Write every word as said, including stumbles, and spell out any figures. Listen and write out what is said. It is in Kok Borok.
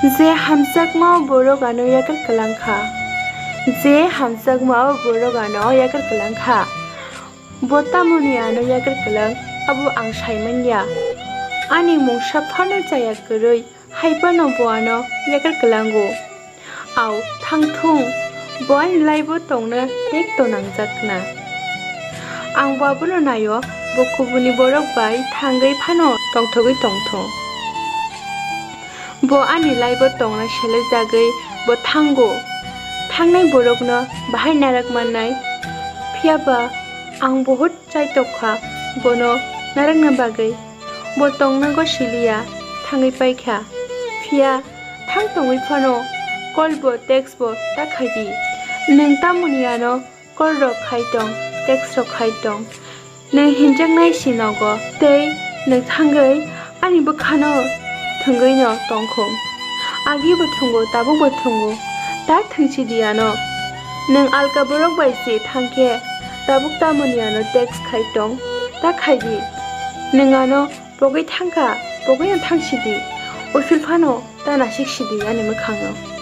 Je hamjakma o borok ano yakarklang kha. Je hamjakma o borok ano yakarklang kha. Bo tamoni ano yakarklang, abo ang saimanya. Ani mungsa phano chaya kwrwi, hai phano bo ano yakarklango. Au, thangthung, bo ani life-o tongna ekto nangjakna. Ang bo abono naio, bo kubuni borok bai thangwi phano tongthogwi tongthung. Bo ani life-o tongna selejagwi bo thango. Thangnai borokno bahai narak mannai. Phiyaba ang bohut chaitok kha bono narakna bagwi. Bo tongnago siliya, thangwi paikha. Phiya thang tongwi phano call bo, text bo ta khaidi. Nwng tamoni ano call rok khai tong, text rok khai tong. Nwng hinjaknai si nogo tei nwng thangwi ani bwkhano thwngwino tongkho. Agi bo thwngo, tabuk bo thwngo. Ta thwngsidi ano. Nwng alka borok bai se thangkhe tabuk tamoni ano text khai tong, ta khaidi. Nwng ano pogwi thangkha, pogwino thangsidi. Uphil phano ta nasiksidi ani mwkhango.